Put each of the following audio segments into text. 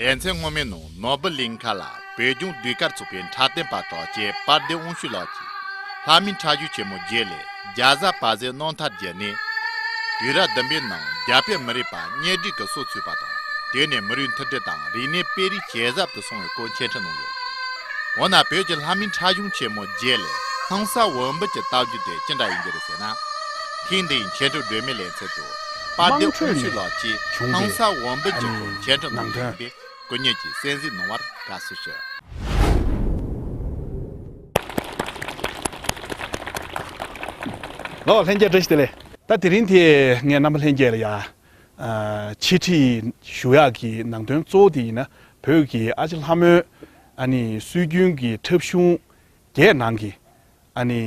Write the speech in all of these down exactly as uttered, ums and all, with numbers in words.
ལེ་ཚན་སྔོན་མའི་ནང་ནོར་བུ་གླིང་ཁ་ལ་བོད་ལྗོངས་ཟློས་གར་ཚོགས་པའི་འཁྲབ་སྟོན་པ་གྲགས་ཅན་དཔལ་ལྡན་དབང་ཕྱུག་ལགས་ཀྱིས་ལྷ་མིའི་འཁྲབ་གཞུང་ཆེན་མོ་བརྒྱད་ལས་རྒྱ་བཟའ་བ་བཟའི་རྣམ་ཐར་བརྒྱུད་ནས། དུས་རབས་བདུན་པའི་ནང་རྒྱ་བོད་མི་རིགས་པ་གཉེན་སྒྲིག་གི་སྲོལ་ཚུགས་པ་དང་། དེ་ནས་མི་རིགས་མཐུན་སྒྲིལ་དང་རིག་གནས་སྤེལ་རེས་ཇེ་ཟབ་ཏུ་སོང་བའི་སྐོར་འཆད་ཁྲིད་གནང་ཡོད། འོ་ན་བོད་ཀྱི་ལྷ་མིའི་འཁྲབ་གཞུང་ཆེན་མོ་བརྒྱད་ལས་སྣང་ས་འོད་འབུམ་གྱི་ལྟ་བརྒྱུད་དེ་ཅི་འདྲ་ཡིན་གྱི་རེད་ཟེར་ན། ཐེངས་འདིའི་འཆད་ཁྲིད་སྒྲོན་མེའི་ལེ་ཚན་དུ་དཔལ་ལྡན་དབང་ཕྱུག་ལགས་ཀྱིས་སྣང་ས་འོད་འབུམ་གྱི་སྐོར་འཆད་ཁྲིད་གནང་རྒྱུ་ཡིན་པས། སྐུ་ཉིད་ཀྱིས་གསན་གཟིགས་གནང་བར་དགའ་བསུ་ཞུ། ལོ་ལྷན་རྒྱས་བཀྲ་ཤིས་བདེ་ལེགས། ད་དེ་རིང་དེ་ངས་རྣམ་པ་ལྷན་རྒྱས་ལ་ཡ། ཨ། འཆད་ཁྲིད་ཞུ་ཡག་གི་ནང་དོན་གཙོ་བོ་དེ་ཡིན་ན་བོད་ཀྱི་ཨ་ཅེ་ལྷ་མོའི་ཨ་ནི་སྲོལ་རྒྱུན་གྱི་འཁྲབ་གཞུང་བརྒྱད་ནང་གི་ཨ་ནི་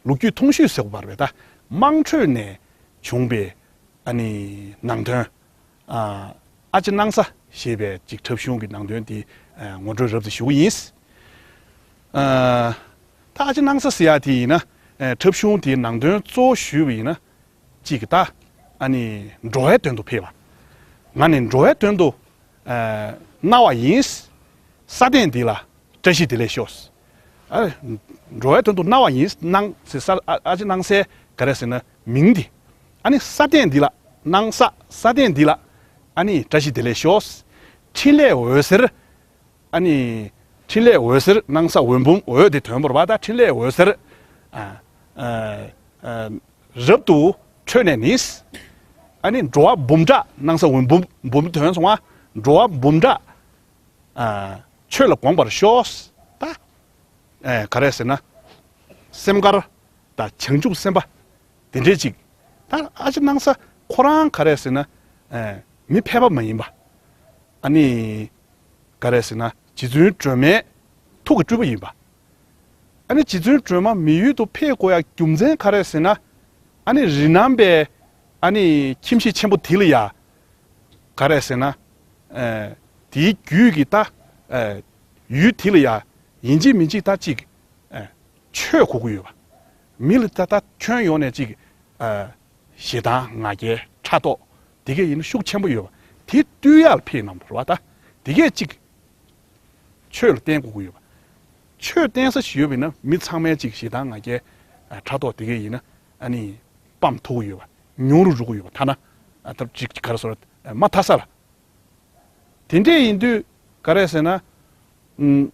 ལོ་རྒྱུས་ཐུང་ཤོས་ཟེར་དགོས་པ་རེད་པས། ད་དམངས་ཁྲོད་ནས་བྱུང་བའི་ཨ་ནི་ནང་དོན། ཨ། ཨ་ཅེ་སྣང་ས་ཞེས་པའི་ཅིག་འཁྲབ་གཞུང་གི་ནང་དོན་དེ་ཨ་ངོ་སྤྲོད་རབ་ཏུ་ཞུ་གི་ཡིན། ཨ། ད་ཨ་ཅེ་སྣང་ས་ཟེར་ཡག་དེ་ཡིན་ན་ཨ་འཁྲབ་གཞུང་དེའི་ནང་དོན་གཙོ་བོ་ཞུས་པ་ཡིན་ན་ཅིག་ད་ཨ་ནི་འགྲོ་བའི་དོན་དུ་ཕེབས་པ། ང་ནི་འགྲོ་བའི་དོན་དུ་ཨ་གནང་བ་ཡིན། ས་སྟེང་འདི་ལ་བཀྲ་ཤིས་བདེ་ལེགས་ཤོག། ཨ། འགྲོ་བའི་དོན་དུ་གནང་བ་ཡིན། སྣང་ཟེར་ས། ཨ། ཨ་ཅེ་སྣང་སའི་ག་རེ་ཟེར་ན་མིང་འདི། ཨ་ནི་ས་སྟེང་འདི་ལ། སྣང་ས། ས་སྟེང་འདི་ལ་ཨ་ནི་བཀྲ་ཤིས་བདེ་ལེགས་ཤོག། འཕྲིན་ལས་འོད་ཟེར། ཨ་ནི་འཕྲིན་ལས་འོད་ཟེར། སྣང་ས་འོད་འབུམ། འོད་དེ་དོན་པོར་བ་དང་འཕྲིན་ལས་འོད་ཟེར། ཨ། ཨ། ཨ། རབ་ཏུ་འཕྲོས་ནས་ནི། ཨ་ནི་འགྲོ་བ་འབུམ་ཕྲག། སྣང་ས་འོད་འབུམ། འབུམ་དོན་སོང་བ། འགྲོ་བ་འབུམ་ཕྲག་ཨ། ཆོས་ལ་དགོངས་པར་ཤོག། ད། ཨེ། ག་རེ་ཟེར་ན། སེམས་དཀར་དང་བྱང་ཆུབ་སེམས་དཔའ་དེ་འདྲས་ཅིག། ད་ཨ་ཅེ་སྣང་ས་ཁོ་རང་ག་རེ་ཟེར་ན། ཨེ། མི་ཕལ་པ་མ་ཡིན་པ། ཨ་ནི། ག་རེ་ཟེར་ན་རྗེ་བཙུན་སྒྲོལ་མའི་ཐུགས་ཀྱི་སྤྲུལ་པ་ཡིན་པ། ཨ་ནི་རྗེ་བཙུན་སྒྲོལ་མ་མི་ཡུལ་དུ་ཕེབས་དགོས་ཡག་རྒྱུ་མཚན་ག་རེ་ཟེར་ན། ཨ་ནི་རི་ནང་པའི་ཨ་ནི་ཁྱིམ་གཞིས་ཆེན་པོ་དེ་ལ་ཡ། ག་རེ་ཟེར་ན། ཨ། དེའི་རྒྱུད་ཀྱི་ད། ཨ། ཡུལ་དེ་ལ་ཡ། ཡིན་གཅིག་མིན་གཅིག་ད་ཅིག། ཨ། ཆོས་དགོས་ཀྱི་ཡོད་པ། མི་ལ་ད་ད་ཁྱོན་ཡོངས་ནས་ཅིག། ཨ། ཞེ་སྡང་ང་རྒྱལ་ཕྲག་དོག་དེ་གས་ཡིན་ན་ཤུགས་ཆེན་པོ་ཡོད་པ། དེ་བཏུལ་ཡག་ལ་ཕེབས་གནང་བ་རེད་པ། ད་དེ་གས་ཅིག་ཆོས་ལ་བརྟེན་དགོས་ཀྱི་ཡོད་པ། ཆོས་བརྟེན་ས་ཞིག་ཡོད་པ་ཡིན་ན་མི་ཚང་མས་ཅིག་ཞེ་སྡང་ང་རྒྱལ། ཨ། ཕྲག་དོག་དེ་གས་ཡིན་ན་ཨ་ནི་སྤམ་ཐུབ་ཀྱི་ཡོད་པ། ཉུང་རུ་འགྲོ་གི་ཡོད་པ། ཐ་ན། ཨ། ད་ཅིག་ག་རེ་ཟེར། མ་མཐའ་ས་ལ། དེ་འདྲས་ཡིན་དུས་ག་རེ་ཟེར་ན། ཨུམ།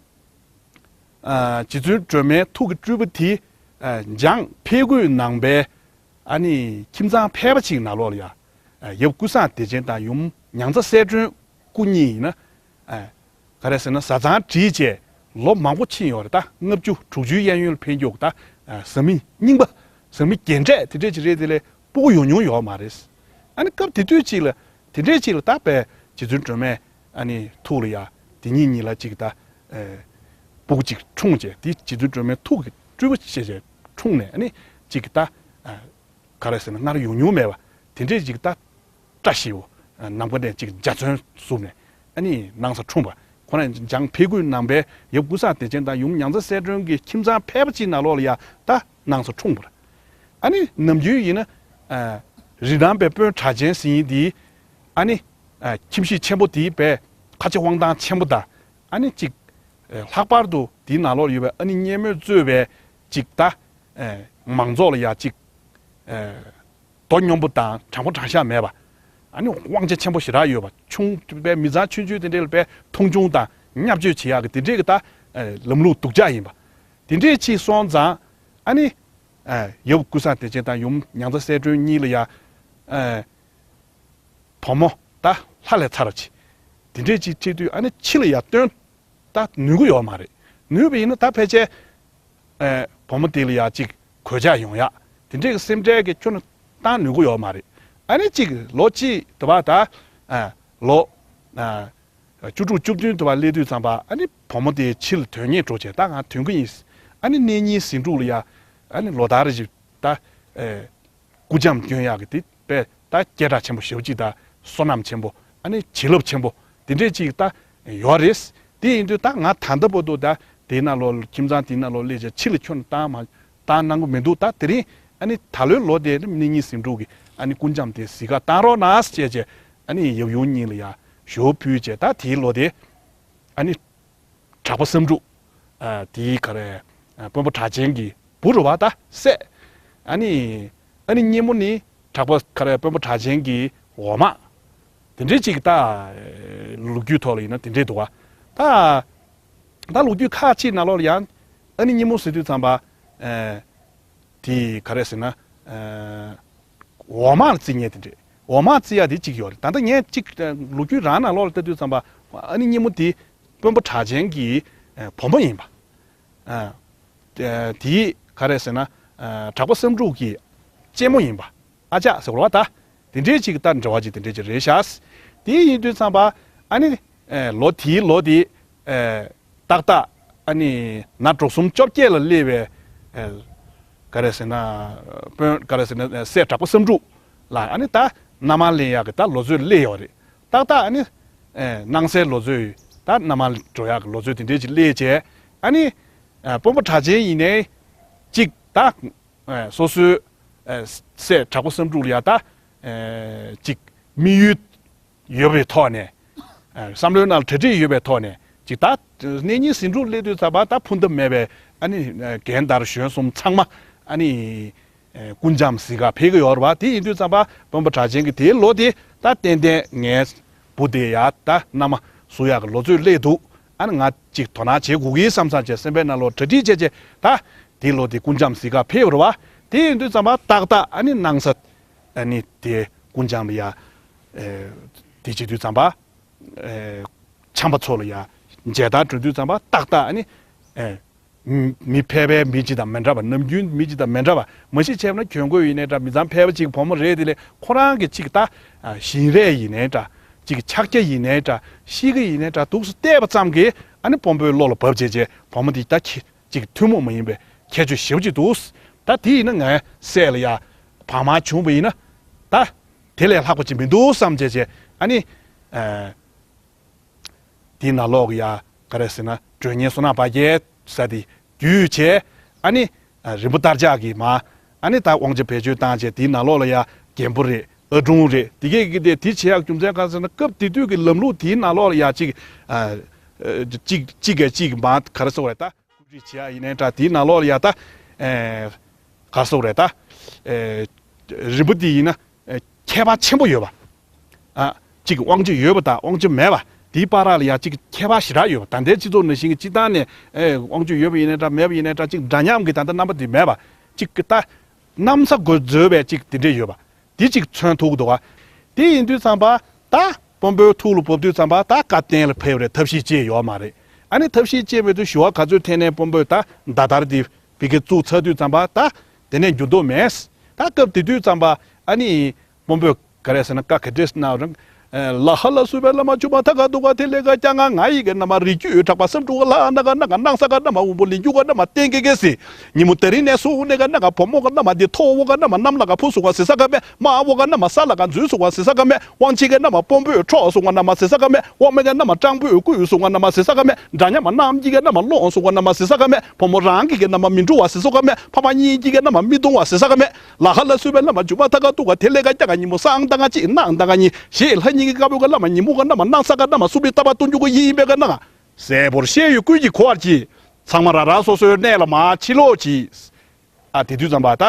ཨ། རྗེ་བཙུན་སྒྲོལ་མའི་ཐུགས་ཀྱི་སྤྲུལ་པ་དེ། ཨ། འཇང་ཕེབས་འགོའི་ནང་པའི་ཨ་ནི་ཁྱིམ་ཚང་ཕལ་པ་ཅིག་ནང་ལོགས་ལ་ཡ། ཨ། ཡབ་ཀུན་བཟང་བདེ་ཆེན་དང་ཡུམ་མྱང་ཚ་གསལ་སྒྲོན་སྐུ་གཉིས་ཡིན་ན། ཨ། ག་རེ་ཟེར་ན་བཟའ་ཚང་བྲིས་བྱས་ལོ་མང་པོ་ཕྱིན་ཡོད་རེད། ད་ལྔ་བཅུ་དྲུག་ཅུའི་གཡས་གཡོན་ལ་ཕེབས་མགྱོགས། ད་བཟའ་མི་རྙིང་པ། བཟའ་མི་རྒན་གྲས་དེ་འདྲས་ཅིག་རེད། དེ་ལས་སྤུ་གུ་ཡོང་མྱོང་ཡོད་མ་རེད། ཨ་ནི་སྐབས་དེ་དུས་ཅིག་ལ་དེ་འདྲས་ཅིག་ལ་ད་དཔེ་རྗེ་བཙུན་སྒྲོལ་མས་ཨ་ནི་ཐུགས་ལ་ཡ་དེ་གཉིས་གཉིས་ལ་ཅིག་ད། ཨེ། སྤུ་གུ་ཅིག་འཁྲུངས་བྱས་དེ་རྗེ་བཙུན་སྒྲོལ་མའི་ཐུགས་ཀྱི་སྤྲུལ་པ་བྱས་བྱས་འཁྲུངས་ནས་ཨ་ནི་ཅིག་ད། ཨ། ག་རེ་ཟེར་ན་སྔར་ཡོང་མྱོང་མེད་པ་དེ་འདྲས་ཅིག་ད། བཀྲ་ཤིས་པོ། ནམ་མཁའ་ནས་ཅིག་འཇའ་ཚོན་བསུབས་ནས་ཨ་ནི་སྣང་ས་འཁྲུངས་པ། ཁོ་རང་འཇང་ཕེབས་འགོའི་ནང་པའི་ཡབ་ཀུན་བཟང་བདེ་ཆེན་དང་ཡུམ་མྱང་ཚ་གསལ་སྒྲོན་གྱི་ཁྱིམ་ཚང་ཕལ་པ་ཅིག་ནང་ལོགས་ལ་ཡ་ད་སྣང་ས་འཁྲུངས་པ་རེད། ཨ་ནི་ནམ་རྒྱུན་ཡིན་ན། ཨ། རི་ནང་པའི་དཔོན་གྲགས་ཅན་ཟེར་མཁན་དེ། ཨ་ནི། ཨ། ཁྱིམ་གཞིས་ཆེན་པོ་དེ་དཔེ་ཁ་ཆེ་དབང་ཐང་ཆེན་པོ་དང་། ཨ་ནི་ཅིག། ཨ། ལྷག་པར་དུ་དེའི་ནང་ལོགས་ཡོད་པའི་ཨ་ནི་སྙེ་མོས་གཙོས་པའི་ཅིག་ད། ཨ། མང་ཚོགས་ལ་ཡ་ཅིག། ཨ། དོ་སྙོམས་པོ་དང་དྲང་པོ་དྲང་བཞག་མེད་པ། ཨ་ནི་དབང་ཆ་ཆེན་པོ་ཞེ་དྲག་ཡོད་པ། ཆུང་པའི་མི་ཚང་ཆུང་ཆུང་དེ་འདྲས་ལ་དཔེ་མཐོང་ཆུང་དང་བརྙས་བཅོས་བྱེད་ཡག་གི་དེ་འདྲས་ཀྱི་ད། ཨ། ལམ་ལུགས་སྡུག་ཅག་ཡིན་པ། དེ་འདྲས་ཅིག་སོང་ཙང་ཨ་ནི། ཨ། ཡབ་ཀུན་བཟང་བདེ་ཆེན་དང་ཡུམ་མྱང་ཚ་གསལ་སྒྲོན་གཉིས་ལ་ཡ། ཨ། བུ་མོ་ད་ལྷ་ལས་ཚར་བ་ཅིག་དེ་འདྲས་ཅིག་ཁྲིད་དུས་ཨ་ནི་ཕྱི་ལ་ཡ་སྟོན། ད་ནུས་ཀྱི་ཡོད་མ་རེད། ནུས་པ་ཡིན་ན་ད་ཕལ་ཆེར། ཨེ། བུ་མོ་དེ་ལ་ཡ་ཅིག་གོད་ཆག་ཡོང་ཡག་དེ་འདྲས་ཀྱི་སེམས་ཁྲལ་གྱི་ཁྱོན་ནས་བཏང་ནུས་ཀྱི་ཡོད་མ་རེད། ཨ་ནི་ཅིག་ལོ་གཅིག་དུ་བ་ད། ཨ། ལོ། ཨ། བཅུ་དྲུག་བཅུ་བདུན་དུ་བ་སླེབས་དུས་ཙམ་པ་ཨ་ནི་བུ་མོ་དེ་ཕྱི་ལ་ཐོན་སྙེག་འགྲོ་བྱས། ད་ང་ཐོན་གྱི་ཡིན། ཨ་ནི་གནས་རྙིང་ཟིང་འཁྲུག་ལ་ཡ། ཨ་ནི་ལོ་ལྟར་རེ་བཞིན་ད། ཨེ། སྐུ་འཆམ་སྐྱོན་ཡག་གི་དེ་དཔེ་ད་སྐད་གྲགས་ཆེན་པོ་ཞེ་པོ་ཅིག་དང་བསོད་ནམས་ཆེན་པོ། ཨ་ནི་བྱིན་རླབས་ཆེན་པོ་དེ་འདྲས་ཅིག་ད་ཡོད་རེད། དེ་ཡིན་དུས་ད་ང་ད་ལྟ་བར་དུ་ད་དེའི་ནང་ལོགས་ཁྱིམ་ཚང་དེའི་ནང་ལོགས་སླེབས་བྱས་ཕྱི་ལ་ཁྱོན་བཏང་མ་བཏང་གནང་གི་མི་འདུག་ད་དེ་རིང་ཨ་ནི་ད་ལོའི་ལོ་དེ་ནི་གནས་རྙིང་ཟིང་འཁྲུག་གི་ཨ་ནི་སྐུ་འཆམ་དེ་གཟིགས་ག་བཏང་རོགས་གནང་ཟེར་བྱས་བྱས། ཨ་ནི་ཡབ་ཡུམ་གཉིས་ལ་ཡ་ ཞུ་ཕུལ་བྱས། ད་དེའི་ལོ་དེ་ཨ་ནི་གྲགས་པ་བསམ་འགྲུབ། ཨ་དེའི་ག་རེ། ཨ་དཔོན་པོ་གྲགས་ཅན་གྱི་བུ་རུ་བ་ད་སྲས། ཨ་ནི་ཨ་ནི་སྙེ་མོ་ནི་གྲགས་པ་ག་རེ། དཔོན་པོ་གྲགས་ཅན་གྱི་འོག་མ། དེ་འདྲའི་ཅིག་ད་ལོ་རྒྱུས་ཐོག་ལ་ཡིན་ན་དེ་འདྲའི་འདུག་བ། ད་ད་ལོ་རྒྱུས་ཁག་ཅིག་ནང་ལོགས་ལ་ཡང་ཨ་ནི་སྙེ་མོ་ཟེར་དུས་ཙམ་པ། ཨ་དེ་ག་རེ་ཟེར་ན། ཨ་འོག་མར་བརྩི་མཁན་དེ་འདྲས། འོག་མར་བརྩི་ཡ་དེ་གཅིག་ཡོད་རེད། ད་ལྟ་ངས་གཅིག་ལོ་རྒྱུས་རང་ནང་ལོགས་ལ་ལྟ་དུས་ཙམ་པ། ཨ་ནི་སྙེ་མོ་དེ་དཔོན་པོ་གྲགས་ཅན་གྱི་ཨ་བུ་མོ་ཡིན་པ། ཨ་དེ་ག་རེ་ཟེར་ན། ཨ་གྲགས་པ་བསམ་འགྲུབ་ཀྱི་གཅེན་མོ་ཡིན་པ། ཨ་ཅག་ཟེར་བ་ད། དེ་འདྲའི་ཅིག་ད་འབྲེལ་བ་ཅིག་དེ་འདྲའི་ཅིག་རེད་ཤག་དེ་ཡིན་དུས་ཙམ་པ། ཨ་ནི་ཨ་ལོ་དེའི་ལོ་དེ། ཨ་ཏག་ཏག་ཨ་ནི་ན་དྲུག་གསུམ་བཅོ་བརྒྱད་ལ་སླེབས་པའི། ཨ་ག་རེ་ཟེར་ན། དཔོན་ག་རེ་ཟེར་ན། ཨ་སྲས་གྲགས་པ་བསམ་འགྲུབ་ལ་ཨ་ནི་ད་མནའ་མ་ལེན་ཡག་གི་ད་ལོ་ཚོད་སླེབས་ཡོད་རེད། ཏག་ཏག་ཨ་ནི་ཨ་སྣང་གསལ་ལོ་ཚོད། ད་མནའ་མ་འགྲོ་ཡག་གི་ལོ་ཚོད་དེ་འདྲའི་ཅིག་སླེབས་བྱས། ཨ་ནི་ཨ་དཔོན་པོ་གྲགས་ཅན་ཡིན་ནའི་ཅིག་ད་ཨ་སོ་སོའི་ཨ་སྲས་གྲགས་པ་བསམ་འགྲུབ་ལ་ཡ་ད་ཨ་ཅིག་དམིགས་ཡུལ་ཡོད་པའི་ཐོག་ནས། ཨ་བསམ་བློའི་ནང་ལ་གྲ་སྒྲིག་ཡོད་པའི་ཐོག་ནས་ཅིག་ད་གནས་རྙིང་ཟིང་འཁྲུག་སླེབས་དུས་ཙམ་པ་ད་འཕུར་མདའ་མེད་པའི་ཨ་ནི་ཨ་རྒན་དར་གཞོན་གསུམ་ཚང་མ་ཨ་ནི་ཨ་སྐུ་འཇམ་གཟིགས་ཀ་ཕེབས་ཀྱི་ཡོད་རེད་བ། དེ་ཡིན་དུས་ཙམ་པ་དཔོན་པོ་གྲགས་ཅན་གྱི་དེའི་ལོ་དེ་ད་ཏན་ཏན་ངའི་བུ་དེ་ཡ་ད་མནའ་མ་བཟུང་ཡག་གི་ལོ་ཚོད་སླེབས་འདུག་ཨ་ནི་ང་ཅིག་དོ་སྣང་བྱེད་དགོས་ཀྱི་བསམ་བསམ་བྱས་སེམས་པའི་ནང་ལོགས་གྲ་སྒྲིག་བྱས་བྱས། ད་དེའི་ལོ་དེ་སྐུ་འཇམ་གཟིགས་ཀ་ཕེབས་རེད་བ། དེ་ཡིན་དུས་ཙམ་པ་ཏག་ཏག་ཨ་ནི་སྣང་ས་ཨ་ནི་དེ་སྐུ་འཇམ་ལ་ཡ། ཨེ་དེ་བྱེད་དུས་ཙམ་པ། ཨེ་ཆམ་པ་ཚོ་ལ་ཡ་མཇལ་དར་སྒྲོན་དུས་ཙམ་པ་ཏག་ཏག་ཨ་ནི། ཨེ་མི་མི་ཕལ་པའི་མི་གཅིག་དང་མི་འདྲ་བ། ནམ་རྒྱུན་མི་གཅིག་དང་མི་འདྲ་བ། མ་གཞི་བྱས་ན་གྱོན་གོས་ཡིན་ནའི་འདྲ། མི་ཚང་ཕལ་པ་གཅིག་བུ་མོ་རེད། དེ་ལས་ཁོ་རང་གི་གཅིག་ད་ཨ་བཞིན་རས་ཡིན་ནའི་འདྲ། གཅིག་ཕྱག་རྒྱ་ཡིན་ནའི་འདྲ། གཤིས་ཀ་ཡིན་ནའི་འདྲ། འདུག་སེ་བལྟས་པ་ཙམ་གྱིས་ཨ་ནི་དཔོན་པོའི་བློ་ལ་བབས་བྱས་བྱས། བུ་མོ་འདི་ད་ཁྱི་གཅིག་ཐུན་མོང་མ་ཡིན་པའི་ཁྱད་ཆོས་ཞེ་པོ་ཅིག་འདུག་ད་དེ་ཡིན་ན་ངའི་སྲས་ལ་ཡ་བག་མ་བྱུང་བ་ཡིན་ན་ད་དེ་ལས་ལྷག་པ་ཅིག་མི་འདུག་བསམ་བྱས་བྱས། ཨ་ནི་ཨ་དེའི་ནང་ལོགས་ཀྱི་ཡ་ག་རེ་ཟེར་ན། མགྲོན་གཉེར་བསོད་ནམས་དཔལ་རྒྱལ་ཟེར་དེ་བརྒྱུད་བྱས། ཨ་ནི་ཨ་རིན་པོ་སྟར་ལྕག་གིས་མར་ཨ་ནི་ད་དབང་ཆ་བེད་སྤྱོད་བཏང་བྱས། དེའི་ནང་ལོགས་ལ་ཡ་རྒན་པོ་རེད། ཨ་དྲུང་རེད། དེ་གས་ཀྱི་དེ་དེ་བྱེད་ཡག་རྒྱུ་མཚན་ག་རེ་ཟེར་ན། སྐབས་དེ་དུས་ཀྱི་ལམ་ལུགས་དེའི་ནང་ལོགས་ལ་ཡ་གཅིག་ཨ་ཨ་གཅིག་གཅིག་གིས་གཅིག་མར་ག་རེ་ཟེར་དགོས་རེད། ད་རྐུབ་རིས་བྱེད་ཡག་ཡིན་ནའི་འདྲ། དེའི་ནང་ལོགས་ལ་ཡ་ད་ཨེ་ག་རེ་ཟེར་དགོས་རེད། ད་ཨེ་རིན་པོ་འདི་ཡིན་ན་ཨེ་ཁྱད་པར་ཆེན་པོ་ཡོད་པ། ཨ་གཅིག་དབང་ཆ་ཡོད་པ་དང་དབང་ཆ་མེད་པ། དེའི་བར་ལ་ཡ་གཅིག་ཁྱད་པར་ཞེ་དྲག་ཡོད་པ། ད་ལྟའི་སྤྱི་ཚོགས་ནང་བཞིན་གྱི་སྤྱིར་བཏང་ནས་ཨེ་དབང་ཆ་ཡོད་པ་ཡིན་ནའི་འདྲ། མེད་པ་ཡིན་ནའི་འདྲ། གཅིག་འདྲ་མཉམ་གྱི་ད་ལྟ་རྣམ་པ་འདི་མེད་པ། གཅིག་གི་ད་གནམ་ས་དགོས་འཛོལ་བའི་གཅིག་དེ་འདྲས་ཡོད་པ། དེ་གཅིག་མཚོན་ཐུབ་ཀྱི་འདུག་ག་དེ་ཡིན་དུས་ཙམ་པ་ད་དཔོན་པོའི་ཐུགས་ལ་བབས་དུས་ཙམ་པ་ད་བཀའ་བསྟན་ལ་ཕེབས་རེད། ཐབས་ཤེས་ཅི་ཡོད་མ་རེད། ཨ་ནི་ཐབས་ཤེས་ཅི་མེད་དུས་ཞུ་བ་ག་ཚོད་འཐེན་ནའི་དཔོན་པོས་ད་མདའ་དར་དེ་བི་གེ་བཙུགས་ཚར་དུས་ཙམ་པ་ད་དེ་ནས་འགྱུར་ལྡོག་མེད། ད་སྐབས་དེ་དུས་ཙམ་པ་ཨ་ནི་དཔོན་པོས་ག་རེ་ཟེར་ན། བཀའ་ག་འདྲས་གནང་རང་། ལ་ཧ་ལ་སུ་པའི་བླ་མ་ཆུ་མ་ཐ་ག་དུ་ག་ཐེ་ལེ་ག་ཀྱ་ང་ང་ཡི་གེ་ན་མ་རི་རྒྱུད་གྲགས་པ་བསམ་འགྲུབ་ལ་ན་ག་ན་ག་སྣང་ས་ག་ན་མ་འུམ་པོ་ལི་རྒྱུ་ག་ན་མ་བསྟན་གེ་གེ་སི། ཉི་མོ་དེ་རིང་ནས་སུ་ནེ་ག་ན་ག་བུ་མོ་ག་ན་མ་འདི་ཐོ་བོ་ག་ན་མ་གནམ་ལ་ག་འཕུར་སོང་ག་ཟེར་ས་ག་མེད། མ་བོ་ག་ན་མ་ས་ལ་ག་འཛུལ་སོང་ག་ཟེར་ས་ག་མེད། དབང་ཆེ་ག་ན་མ་དཔོན་པོས་འཕྲོག་སོང་ག་ན་མ་ཟེར་ས་ག་མེད། དབང་མེད་ག་ན་མ་སྤྲང་པོས་བརྐུས་སོང་ག་ན་མ་ཟེར་ས་ག་མེད། འདྲ་མཉམ་མ་གནམ་གྱི་ག་ན་མ་སློང་སོང་ག་ན་མ་ཟེར་ས་ག་མེད། བུ་མོ་རང་གི་ག་ན་མ་མི་འགྲོ་བ་ཟེར་སོང་ག་མེད། ཕ་མ་གཉིས་ཀྱི་ག་ན་མ་མི་གཏོང་བ་ཟེར་ས་ག་མེད། ལ་ཧ་ལ་སུ་པའི་བླ་མ་ཇུ་མ་ཐ་ག་ཏུ་ག་ཐེ་ལེ་ག་ཀྱ་ག་ཉི་མོ་སང་ད་ག་ཅི་ནང་ད་ག་ཉི་ཞེས་ལྷ་ཉིད་ཀྱི་བཀའ་པོད་ག་བླ་མ་ཉི་མོ་ག་ན་མ་སྣང་ས་ག་ན་མ་སུ་པའི་ལྟ་བ་སྟོན་རྒྱུ་ག་ཡིན་པའི་ག་ན་ག་གསལ་པོར་ཤེས་ཡོད་ཀུན་གྱིས་གོ་བར་གྱིས། ཚང་མ་ར་ར་སོ་སོའི་གནས་ལ་མ་ཕྱིར་ལོག་གྱིས། ཨ་དེ་དུས་ཙམ་པ་ད་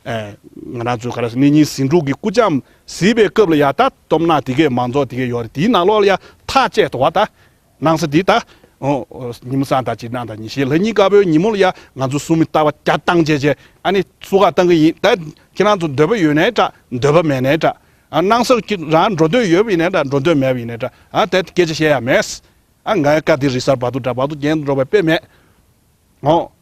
ཨེ་ང་རང་ཚོའི་ག་རེ་ཟེར། གནས་རྙིང་ཟིང་འཁྲུག་གི་སྐུ་ལྕམ་གཟིགས་པའི་སྐབས་ལ་ཡ་ད་སྟོབས་ན་དེ་གས་མང་ཚོགས་དེ་གས་ཡོད་རེད། དེའི་ནང་ལོགས་ལ་ཡ་ཐག་བཅད་འདུག་བ། ད་སྣང་ས་འདི་ད། ཨོ་ཨོ་ཉི་མོ་སང་ད་ཅི་ནང་ད་ཉི་ཞེས་ལྷ་ཉིད་དཀར་པོའི་ཉིན་མོ་ལ་ཡ་ང་ཚོ་སུ་མི་ལྟ་བ་བརྒྱ་བཏང་བྱས་བྱས། ཨ་ནི་སུ་ག་བཏང་གི་ཡིན། ད་ཁྱེད་རང་ཚོ་འདོད་པ་ཡོད་ནའི་འདྲ། འདོད་པ་མེད་ནའི་འདྲ། ཨ་སྣང་ས་ཀྱི་རང་འགྲོ་འདོད་ཡོད་པ་ཡིན་ནའི་འདྲ། འགྲོ་འདོད་མེད་པ་ཡིན་ནའི་འདྲ། ཨ་དེ་སྐད་ཆ་བཤད་ཡ་མེད། ཨ་ངའི་བཀའ་དེ་རི་སར་བར་དུ་འདྲ་བར་དུ་རྒྱན་འགྲོ་བའི་དཔེ་མེད། ཨོ།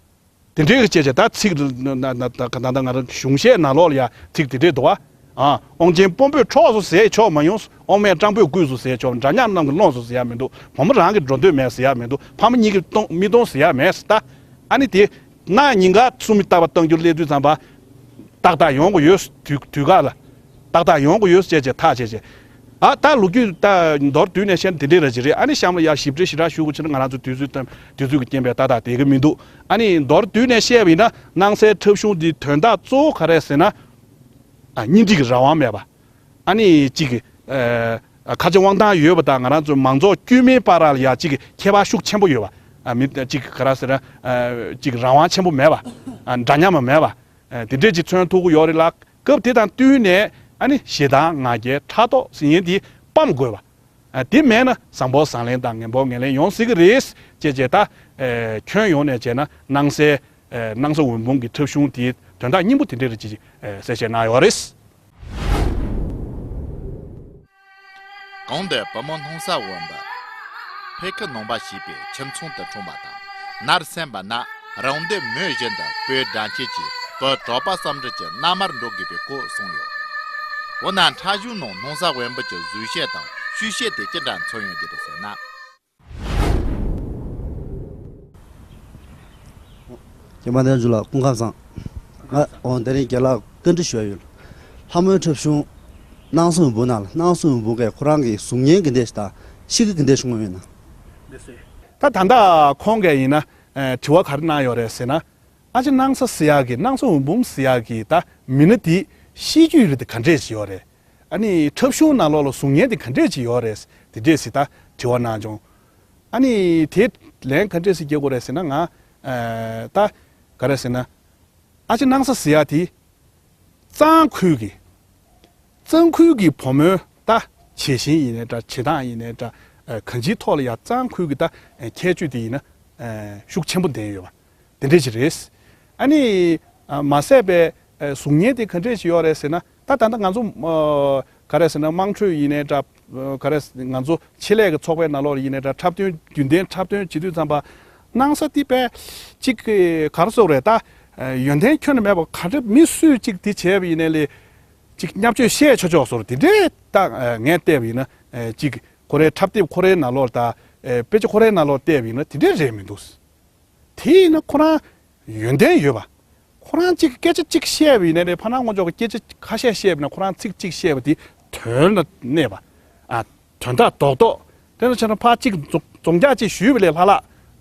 དེ་འདྲའི་གི་བྱས་བྱས་ད་ཚིག་ན་ན་ན་ད་ད་ང་རང་གཞུང་བཤད་ནང་ལོགས་ལ་ཡ་ཚིག་དེ་འདྲས་འདུག་བ། ཨ་དབང་ཆེན་དཔོན་པོས་འཕྲོགས་སོ་ཟེར་ཆོག་མ་ཡོང་། དབང་མེད་སྤྲང་པོས་བརྐུས་སོ་ཟེར་ཆོག་འདྲ་མཉམ་རྣམས་ཀྱིས་སློང་སོ་ཟེར་ཡ་མི་འདུག་བུ་མོ་རང་གིས་འགྲོ་འདོད་མེད་ཟེར་ཡ་མི་འདུག་ཕ་མ་གཉིས་ཀྱིས་གཏོང་མི་གཏོང་ཟེར་ཡ་མེད་ད། ཨ་ནི་དེ་ན་ཉིན་ག་སུ་མི་ལྟ་བ་གཏང་རྒྱུ་སླེབས་དུས་ཙམ་པ། ཏག་ཏག་ཡོང་གི་ཡོད། དུས་དུས་སྐབས་ལ། ཏག་ཏག་ཡོང་གི་ཡོད་ཟེར་བྱས་ཐག་བཅད་བྱས། ཨ་ད་ལོ་རྒྱུས་ད་མདོར་བསྡུས་ནས་བཤད་ན་དེ་འདྲས་ར་ཅིག་རེད། ཨ་ནི་གཤམ་ལ་ཡ་ཞིབ་ཕྲ་ཞེ་དྲག་ཞུ་དགོས་ཕྱིར་ན་ང་རང་ཚོ་དུས་ཚོད་དང་དུས་ཚོད་ཀྱི་རྐྱེན་པས་ཏག་ཏག་བསྡད་ཀྱི་མི་འདུག་ཨ་ནི་མདོར་བསྡུས་ནས་བཤད་པ་ཡིན་ན་སྣང་གསལ་འཁྲབ་གཞུང་འདིའི་དོན་དག་གཙོ་བོ་ག་རེ་ཟེར་ན། ཨ་གཉེན་སྒྲིག་གི་རང་དབང་མེད་པ། ཨ་ནི་གཅིག་གི་ཨ་ ཁ་ཆེ་དབང་ཐང་ཡོད་པ་དང་ང་རང་ཚོའི་མང་ཚོགས་དཀྱུས་མའི་བར་ལ་ཡ་གཅིག་ཁྱད་པར་ཤུགས་ཆེན་པོ་ཡོད་པ། མི་གཅིག་ག་ར་ཟེར་ན་གཅིག་རང་དབང་ཆེན་པོ་མེད་པ། འདྲ་མཉམ་མ་མེད་པ། དེ་འདྲས་ཅིག་མཚོན་ཐུབ་ཀྱི་ཡོད་རེད་ལ། སྐབས་དེ་དང་བསྟུན་ནས་ཨ་ནི་ཞེ་སྡང་ང་རྒྱལ་ཕྲག་དོག་ཟེར་མཁན་དེ་སྤམ་དགོས་པ། དེ་མེད་ན་བཟང་པོ་བཟང་ལན་དང་ངན་པོ་ངན་ལན་ཡོང་སྲིད་ཀྱི་རེད་ཅེས་བྱས་ད། ཁྱོན་ཡོངས་ནས་བྱས་ན་སྣང་གསལ། སྣང་ས་འོད་འབུམ་གྱི་འཁྲབ་གཞུང་དེའི་དོན་དག་སྙིང་པོ་དེ་འདྲས་རེད་ཅེས་གསལ་བཤད་གནང་ཡོད་རེད། གོང་དུ་བུ་མོ་སྣང་ས་འོད་འབུམ་ཕེ་ཁི་ནང་པ་ཞེས་པའི་ཁྱིམ་ཚང་དུ་འཁྲུངས་པ་དང་། ནར་སན་པ་ན་རང་འདོད་མོས་བཞིན་དུ་བོད་དགྲ་འཁྱེར་གྱིས་བོད་གྲགས་པ་བསམ་འགྲུབ་ཀྱི་མནའ་མར་འགྲོ་དགོས་པའི་སྐོར་གསུངས་ཡོད། འོ་ན་འཁྲབ་གཞུང་ནང་སྣང་ས་འོད་འབུམ་གྱི་གཟུགས་བྱད་དང་ཤུལ་བྱད་དེ་ཅི་འདྲ་མཚོན་ཡོད་ཀྱི་རེད་ཟེར་ན། རྒྱལ་བ་བསྟན་འཛིན་ལགས་སྐུ་ཁམས་བཟང་། ང་འོང་དེ་རིང་རྒན་ལགས་བཀའ་འདྲི་ཞུ་ཡ་ཡོད། ལྷ་མོའི་འཁྲབ་གཞུང་སྣང་སྲུང་འབུམ་ནང་ལ་སྣང་སྲུང་འབུམ་གས་ཁོ་རང་གི་གཟུགས་བརྙན་ག་འདྲས་ཤིག་དང་གཤིས་ཀ་ག་འདྲས་བྱུང་ཡོད་ན། ད་ད་ལྟ་ཁོང་གིས་ཡིན་ན་དྲི་བ་ག་རེ་གནང་ཡོད་རེད་ཟེར་ན། ཨ་ཅེ་སྣང་ས་ཟེར་ཡག་གི་སྣང་སྲུང་འབུམ་ཟེར་ཡག་གི་ད་མི་སྣ་དེ་གཤིས་རྒྱུད་རེད་དེ་ག་འདྲས་ཤིག་ཡོད་རེད། ཨ་ནི་འཁྲབ་གཞུང་ནང་ལོགས་ལ་གཟུགས་བརྙན་དེ་ག་འདྲས་ཅིག་ཡོད་རེད་དེ་འདྲས་སི་ད་དྲི་བ་གནང་བྱུང་། ཨ་ནི་དེ་ལན་ག་འདྲས་སི་རྒྱག་དགོས་རེད་ཟེར་ན་ང་ད་ག་རེ་ཟེར་ན། ཨ་ཅེ་སྣང་ས་ཟེར་ཡ་དེ་གཙང་ཁུལ་གྱི་གཙང་ཁུལ་གྱི་བུ་མོའི་ད་བྱད་བཞིན་ཡིན་ནའི་འདྲ་བྱེད་སྟངས་ཡིན་ནའི་འདྲ་གང་ཅིའི་ཐོག་ལ་ཡ་གཙང་ཁུལ་གྱི་ད་ཁྱད་ཆོས་དེ་ཡིན་ན་ཤུགས་ཆེན་པོ་ལྡན་ཡོད་པ། དེ་འདྲས་ཅིག་རེད། ཨ་ནི་མ་ཟད་པའི་གཟུགས་བརྙན་དེ་ག་འདྲས་ཅིག་ཡོད་རེད་ཟེར་ན་ད་ད་ལྟ་ང་ཚོ་ག་རེ་ཟེར་ན་དམངས་ཁྲོད་ཡིན་ནའི་འདྲ་ག་རེ་ང་ཚོ་ཆེད་ལས་ཀྱི་ཚོགས་པའི་ནང་ལོགས་ཡིན་ནའི་འདྲ་འཁྲབ་སྟོན་རྒྱུན་ལྡན་འཁྲབ་སྟོན་བྱེད་དུས་ཙམ་པ་སྣང་ས་དེ་པས་ཅིག་ག་རེ་ཟེར་རེད་ད་ཡོན་ཏན་ཁྱོན་ནས་མེད་པ་ག་འདྲ་མི་སུས་ཅིག་དེ་བྱས་པ་ཡིན་ནའི་ལས་ཅིག་བརྙས་བཅོས་བཤད་ཆོག་ཆོག་སོར་དེ་འདྲས་ད་ངས་བལྟས་པ་ཡིན་ན་ཅིག་ཁོ་རའི་འཁྲབ་དེབ་ཁོ་རའི་ནང་ལོགས་ད་དཔེ་ཆ་ཁོ་རའི་ནང་ལོགས་བལྟས་པ་ཡིན་ན་དེ་འདྲས་རེད་མི་འདུག་དེ་ཡིན་ན་ཁོ་རང་ཡོན་ཏན་ཡོད་པ། ཁོ་རང་གཅིག་སྐད་ཆ་གཅིག་བཤད་པ་ཡིན་ན་ནས་ཕ་ནང་ངོ་ཅོག་གི་སྐད་ཆ་ཁ་ཤས་བཤད་པ་ན་ཁོ་རང་ཚིག་གཅིག་བཤད་པ་དེ་དོན་ལ་གནས་པ། ཨ། དོན་དག་རྡོག་རྡོག་དེ་ལ་བྱས་ན་ཕར་གཅིག་རྫོང་རྫོང་རྒྱག་གཅིག་ཞུས་པ་ལས་ལྷག་ལྷག་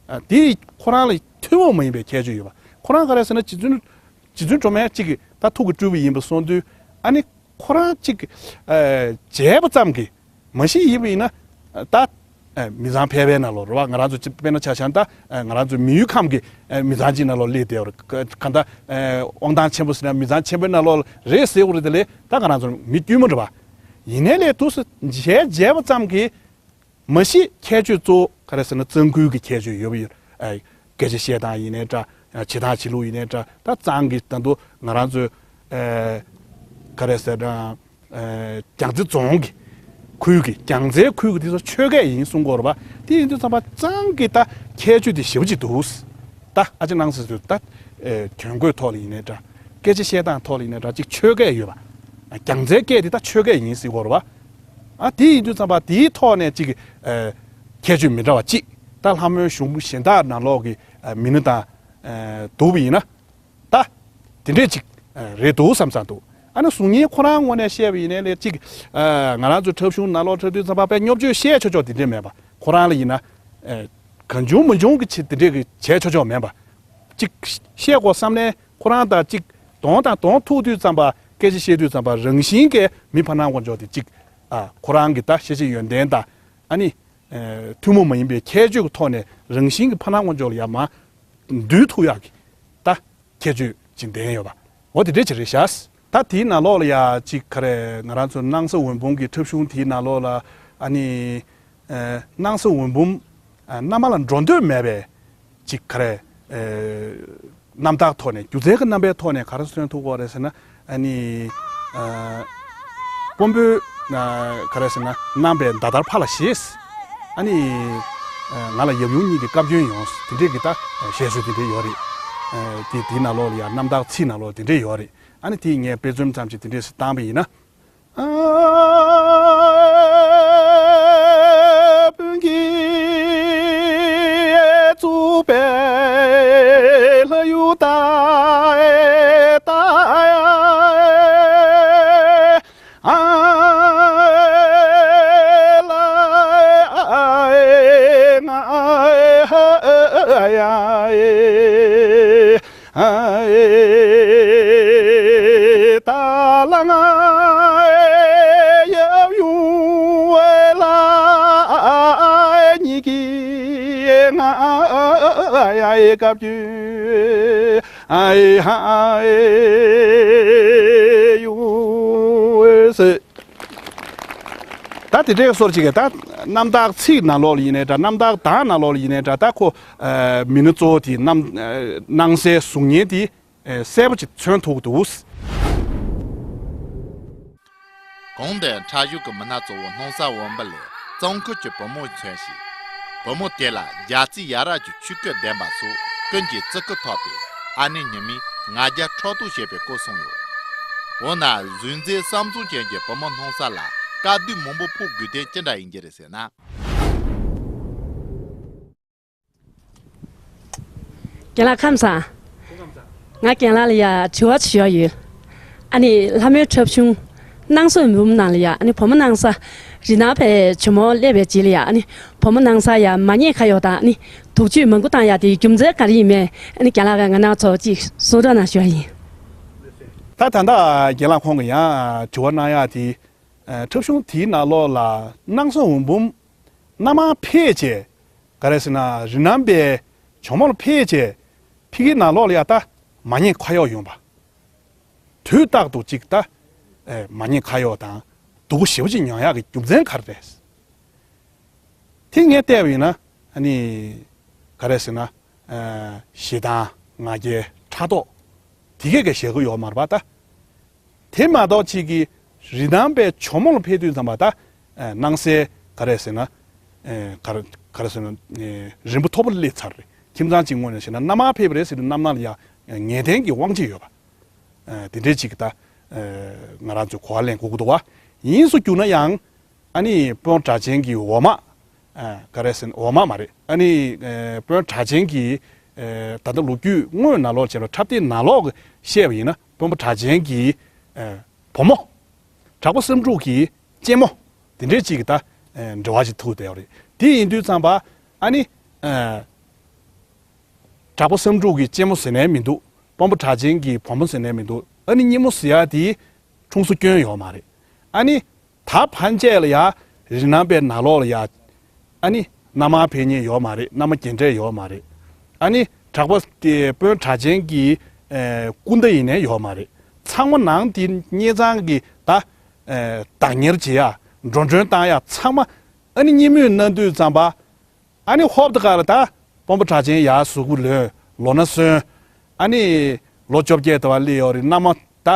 ཨ། དེ་ཁོ་རང་ལ་ཐུན་མོང་མ་ཡིན་པའི་ཁྱད་ཆོས་ཡོད་པ། ཁོ་རང་ག་རེ་ཟེར་ན་རྗེ་བཙུན་རྗེ་བཙུན་སྒྲོལ་མ་གཅིག་གི་ད་ཐུགས་ཀྱི་སྤྲུལ་པ་ཡིན་པ་སོང་དུས་ཨ་ནི། ཁོ་རང་གཅིག་ཨ། མཇལ་བ་ཙམ་གྱིས་མ་གཞི་ཡིན་པ་ཡིན་ན་ད་ཨ། མི་ཚང་ཕལ་པའི་ནང་ལོགས་རེད་བ། ང་རང་ཚོ་དཔེར་ན་ཆ་བཞག་ན་ད་ཨ། ང་རང་ཚོ་མི་ཡུལ་ཁམས་ཀྱི་ཨ། མི་ཚང་གཅིག་ནང་ལོགས་སླེབས་བསྡད་པ་རེད། ག་ད་ཨ། དབང་ཐང་ཆེན་པོ་ཟེར་ན་མི་ཚང་ཆེན་པོའི་ནང་ལོགས་རེད་ཟེར་བ་རེད། དེ་ལས་ད་ང་རང་ཚོ་མི་དཀྱུས་མ་རེད་བ། ཡིན་ནའི་ལས་དུས་སུ་མཇལ་མཇལ་བ་ཙམ་གྱིས། མ་གཞི་ཁྱད་ཆོས་གཙོ་བོ་ག་རེ་ཟེར་ན་གཙང་ཁུལ་གྱི་ཁྱད་ཆོས་ཡོད་པ་ཡོད། ཨ། སྐད་ཆ་བཤད་སྟངས་ཡིན་ནའི་འདྲ། བྱེད་སྟངས་བྱེད་ལུགས་ཡིན་ནའི་འདྲ། ད་གཙང་གི་ད་དུང་ང་རང་ཚོའི་ཨ། ག་རེ་ཟེར་ན་ཨ། རྒྱལ་རྩེ་རྫོང་གི་ཁུལ་གྱི་རྒྱལ་རྩེ་ཁུལ་གྱི་དེ་ཚོ་ཆོལ་ཁ་ཡིན་གསུང་གི་ཡོད་རེད་པ། དེ་ཡིན་དུས་ཙམ་པ་གཙང་གི་ད་ཁྱད་ཆོས་དེ་ཞེ་པོ་ཅིག་འདུག་ད་ཨ་ཅེ་སྣང་ས་ཟེར་དུས་ད་ཨ། གྱོན་གོས་ཐོག་ལ་ཡིན་ནའི་འདྲ། སྐད་ཆ་བཤད་སྟངས་ཐོག་ལ་ཡིན་ནའི་འདྲ་ཅིག་ཆོལ་ཁ་ཡོད་པ། རྒྱལ་རྩེའི་སྐད་དེ་ད་ཆོལ་ཁ་ཡིན་ཟེར་གི་ཡོད་རེད་པ། ཨ། དེ་ཡིན་དུས་ཙམ་པ་དེའི་ཐོག་ནས་ཅིག་ཨ། ཁྱད་ཆོས་མི་འདྲ་བ་ཅིག་ད་ལྷ་མོའི་གཞུང་གཞན་དག་ནང་ལོགས་ཀྱི་ཨ། མི་སྣ་དང་ཨ། བསྡུར་བ་ཡིན་ན་ད་དེ་འདྲས་ཅིག་ཨ། རེད་འདུག་བསམ་བསམ་འདུག་ཨ་ནི་གཟུགས་བརྙན་ཁོ་རང་ངོས་ནས་བཤད་པ་ཡིན་ནའི་ལས་ཅིག་ཨ། ང་རང་ཚོའི་འཁྲབ་གཞུང་ནང་ལོགས་འཁྲབ་དུས་ཙམ་པ་དཔེ་བརྙས་བཅོས་བཤད་ཆོག་ཆོག་དེ་འདྲས་མེད་པ། ཁོ་རང་ལ་ཡིན་ན་ཨ། གང་བྱུང་མང་བྱུང་གི་ཆེད་དེ་འདྲས་ཀྱི་བྱས་ཆོག་ཆོག་མེད་པ། ཅིག་བཤད་དགོས་བསམ་ནས་ཁོ་རང་དང་ཅིག་གདོང་དང་གདོང་ཐུག་དུས་ཙམ་པ་སྐད་ཆ་བཤད་དུས་ཙམ་པ་རང་བཞིན་གྱིས་མི་ཕར་ནང་ངོ་ཅོག་དེ་ཅིག་ཨ། ཁོ་རང་གི་ད་ཤེས་བྱའི་ཡོན་ཏན་དང་ཨ་ནི་ཨ། ཐུན་མོང་མ་ཡིན་པའི་ཁྱད་ཆོས་ཀྱི་ཐོག་ནས་རང་བཞིན་གྱིས་ཕར་ནང་ངོ་ཅོག་ལ་ཡར་མར་འདུས་ཐུབ་ཡག་གི་ད་ཁྱད་ཆོས་ཅིག་ལྡན་ཡོད་པ། འོ་དེ་འདྲས་ཅིག་རེད་ཤག་ད་དེའི་ནང་ལོགས་ལ་ཡ་ཅིག་ག་རེ་ང་རང་ཚོ་སྣང་ས་འོད་འབུམ་གྱི་འཁྲབ་གཞུང་དེའི་ནང་ལོགས་ལ་ཨ་ནི་ཨ། སྣང་ས་འོད་འབུམ་ཨ། མནའ་མ་ལ་འགྲོ་འདོད་མེད་པའི་ཅིག་ག་རེ་ཨ། རྣམ་ཐར་ཐོག་ནས་སྒྱུ་རྩལ་གྱི་རྣམ་པའི་ཐོག་ནས་ག་རེ་མཚོན་ཐུབ་ཀྱི་རེད་ཟེར་ན་ཨ་ནི་ཨ། དཔོན་པོས་ཨ། ག་རེ་ཟེར་ན་གནང་བའི་མདའ་དར་ཕར་ལ་བཞེས། ཨ་ནི་ཨ། ང་ལ་ཡབ་ཡུམ་གཉིས་ཀྱི་བཀའ་བཀྱོན་ཡོང་། དེ་འདྲས་ཀྱི་ད་བཤད་སྲོལ་དེ་འདྲས་ཡོད་རེད། ཨ། དེ་དེའི་ནང་ལོགས་ལ་ཡང་རྣམ་ཐར་ཚིག་ནང་ལོགས་དེ་འདྲས་ཡོད་རེད། ཨ་ནི་དེ་ངས་དཔེ་མཚོན་ཙམ་ཞིག་དེ་འདྲས་སུ་བཏང་པ་ཡིན་ན། ཨ་ཨ་ཨ་ཨ་ཨ་ཨ་ཨེ་སྐབས་ཀྱི་ཨ་ཨེ་ཧ་ཨེ་ཡུ་སེ། ད་དེ་འདྲའི་སོར་ཅིག་གི་ད་རྣམ་ཐར་ཚིག་ནང་ལོགས་ལ་ཡིན་ནའི་འདྲ། རྣམ་ཐར་གདངས་ནང་ལོགས་ལ་ཡིན་ནའི་འདྲ། ད་ཁོ་ཨ་མི་སྣ་གཙོ་བོ་དེ་རྣམ་ཨ་སྣང་གསལ་གཟུགས་བརྙན་དེ་ཨ་གསལ་པོ་ཅིག་མཚོན་ཐུབ་འདུག། གོང་དུ་ཁྲ་ཞུ་གི་མི་སྣ་གཙོ་བོ་སྣང་ས་འོན་པོ་ལས་གཙང་ཁུལ་གྱི་བུ་མོ་མཚོན་ཞིང་། བུ་མོ་དེ་ལ་རྒྱལ་རྩེ་ཡ་རབས་ཀྱི་ཆོས་སྐུ་ལྡན་པ་སོགས་ཀུན་གྱིས་བརྩི་བཀུར་ཐོབ་པས། ཨ་ནེ་ཉི་མས་ང་རྒྱལ་ཕྲག་དོག་བྱེད་པའི་སྐོར་གསུངས་ཡོད། འོ་ན་གཟུགས་མཛེས་བསམ་བཟང་ཅན་གྱི་བུ་མོ་སྣང་ས་ལ་དཀའ་སྡུག་མང་པོ་ཕོག་དགོས་དོན་ཅི་འདྲ་ཡིན་གྱི་རེད་ཟེར་ན། རྒན་ལགས་ཁམས་བཟང་། ང་རྒན་ལགས་ལ་ཡ་དྲི་བ་ཅིག་ཞུ་ཡ་ཡོད། ཨ་ནི་ལྷ་མོའི་འཁྲབ་གཞུང་སྣང་ས་འོན་པོ་ནང་ལ་ཡ། ཨ་ནི་བུ་མོ་སྣང་ས་རི་ནང་པའི་ཇོ་མོ་སླེབས་པའི་རྗེས་ལ་ཡ། ཨ་ནི་བུ་མོ་སྣང་ས་ཡ་མ་ཉེས་ཁ་གཡོགས་དང་། ཨ་ནི་སྡུག་སྤྱོད་མང་པོ་བཏང་ཡ་དེའི་རྒྱུ་མཚན་ག་རེ་ཡིན་མིན། ཨ་ནི་རྒན་ལགས་ཀྱིས་ང་རང་ཚོ་ཅིག་གསུང་རོགས་གནང་ཞུ་ཡ་ཡིན། ད་ད་ལྟ་རྒན་ལགས་ཁོང་གིས་ཡང་དྲི་བ་གནང་ཡ་དེ། ཨ་འཁྲབ་གཞུང་དེའི་ནང་ལོགས་ལ་སྣང་ས་འོན་པོ་སྣ་མང་ཕེབས་བྱས། ག་རེ་ཟེར་ན་རི་ནང་པའི་ཇོ་མོ་ལ་ཕེབས་བྱས། ཕ་གིའི་ནང་ལོགས་ལ་ཡ་ད་མ་ཉེས་ཁ་གཡོགས་ཡོང་པ། དུས་རྟག་ཏུ་ཅིག་ད་ཨེ་མ་ཉེས་ཁ་གཡོགས་དང་སྡུག་པོ་ཞེ་པོ་ཅིག་མྱོང་ཡག་གི་རྒྱུ་མཚན་ག་རེ་རེད། དེ་ངས་བལྟས་པ་ཡིན་ན་ཨ་ནི་ག་རེ་ཟེར་ན་ཨེ་ཞེ་སྡང་ང་རྒྱལ་ཕྲག་དོག་དེ་གས་གས་བཞག་གི་ཡོད་མ་རེད་པ་ད། དེ་མ་གཏོགས་ཅིག་གིས་རི་ནང་པའི་ཇོ་མོ་ལ་ཕེབས་དུས་ཙམ་པ་ད་ཨེ་སྣང་སའི་ག་རེ་ཟེར་ན་ཨེ་ག་རེ་ག་རེ་ཟེར་ན་ཨེ་རིམ་པ་མཐོ་པོ་སླེབས་ཚར་རེད། ཁྱིམ་ཚང་གཅིག་ངོས་ནས་བཤད་ན་སྣ་མང་ཕེབས་པ་རེད་ཟེར་དུས་རྣམ་སྣང་ལ་ཡ་ངེས་གཏན་གྱི་དབང་ཆ་ཡོད་པ། ཨེ་དེ་འདྲའི་ཅིག་ད་ཨེ་ང་རང་ཚོས་གོ་བ་ལེན་དགོས་ཀྱི་འདུག་བ། ཡིན་སུ་གྱུར་ན་ཡང་ཨ་ནི་དཔོན་གྲགས་ཅན་གྱི་འོག་མ། ཨ་ག་རེ་ཟེར་ན་འོག་མ་མ་རེད། ཨ་ནི་ཨེ་དཔོན་གྲགས་ཅན་གྱི་ཨེ་ད་ལྟ་ལོ་རྒྱུས་དངོས་ནང་ལོགས་བྱས་པ་འཁྲབ་སྟོན་ནང་ལོགས་ཀྱི་བཤད་པ་ཡིན་ན་དཔོན་པོ་གྲགས་ཅན་གྱི་ཨེ་བུ་མོ། གྲགས་པ་བསམ་འགྲུབ་ཀྱི་གཅེན་མོ། དེ་འདྲའི་ཅིག་གི་ད་ཨེ་འབྲེལ་བ་ཅིག་ཐུག་བསྡད་ཡོད་རེད། དེ་ཡིན་དུས་ཙམ་པ་ཨ་ནི་ཨེ་གྲགས་པ་བསམ་འགྲུབ་ཀྱི་གཅེན་མོ་ཟེར་ནའི་མི་འདུག། དཔོན་པོ་གྲགས་ཅན་གྱི་བུ་མོ་ཟེར་ནའི་མི་འདུག། ཨ་ནི་སྙེ་མོ་ཟེར་ཡ་དེ་འཁྲུངས་ས་སྐྱོན་ཡོད་མ་རེད། ཨ་ནི་ད་ཕན་ཆད་ལ་ཡ་རི་ནང་པའི་ནང་ལོགས་ལ་ཡ་ཨ་ནི་མནའ་མ་ཕེབས་མཁན་ཡོད་མ་རེད། མནའ་མ་རྒན་གྲས་ཡོད་མ་རེད། ཨ་ནི་གྲགས་པ་དེ་དཔོན་གྲགས་ཅན་གྱི་ཨེ་སྐུ་ཟླ་ཡིན་ནའི་ཡོད་མ་རེད། ཚང་མ་ནང་དེ་གཉེན་ཚང་གི་ད་ཨེ་བདག་གཉེར་བྱེད་ཡ་འགྲོ་གྲོན་བཏང་ཡ་ཚང་མ་ཨ་ནི་སྙེ་མོས་གནང་དུས་ཙམ་པ། ཨ་ནི་ཧོབ་ཏེ་ག་ལ་ད་དཔོན་པོ་གྲགས་ཅན་ཡར་གཟུགས་པོ་ལོན། ལོ་ན་སོན། ཨ་ནི་ལོ་བཅོ་བརྒྱད་དེ་བ་སླེབས་ཡོད་རེད། མནའ་མ་ད་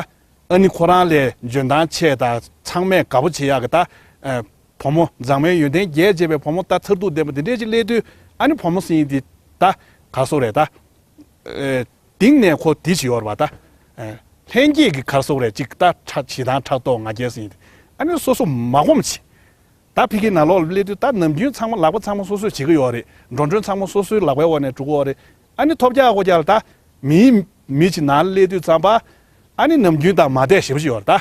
ཨ་ནི་ཁོ་རང་ལས་འཇོན་ཐང་ཆེ་དང་ཚང་མས་དགའ་པོ་བྱེད་ཡག་གི་ད་ཨ་བུ་མོ་མཛངས་མའི་ཡོན་ཏན་རྒྱས་བྱས་པའི་བུ་མོ་ད་མཐར་ཐུག་ལྡན་པ་དེ་འདྲས་ཅིག་སླེབས་དུས། ཨ་ནི་བུ་མོ་ཟེར་མཁན་དེ་ད་ག་སོ་རེད་ད། ཨེ་གཏིང་ནས་ཁོ་དེ་ཅིག་ཡོད་རེད་པ་ད། ཨེ་ལྷན་སྐྱེས་ཀྱི་ག་རེ་ཟེར་དགོས་རེད། ཅིག་ད་ཕྲག་ཞེ་སྡང་ཕྲག་དོག་ང་རྒྱལ་ཟེར་མཁན་དེ། ཨ་ནི་སོ་སོ་མ་སྒོམ་ཅིག། ད་ཕ་གིའི་ནང་ལོགས་ལ་སླེབས་དུས་ད་ནམ་རྒྱུན་ཚང་མ་ལག་པ་ཚང་མ་སོ་སོས་བྱེད་ཀྱི་ཡོད་རེད། འགྲོ་གྲོན་ཚང་མ་སོ་སོའི་ལག་པའི་འོག་ནས་འགྲོ་གི་ཡོད་རེད། ཨ་ནི་ཐོབ་རྒྱག་དགོས་རྒྱག་ལ་ད་མིའི་མི་གཅིག་ནང་སླེབས་དུས་ཙམ་པ། ཨ་ནི་ནམ་རྒྱུན་དང་མ་བསྡད་ཞེ་པོ་ཅིག་ཡོད་རེད་ད།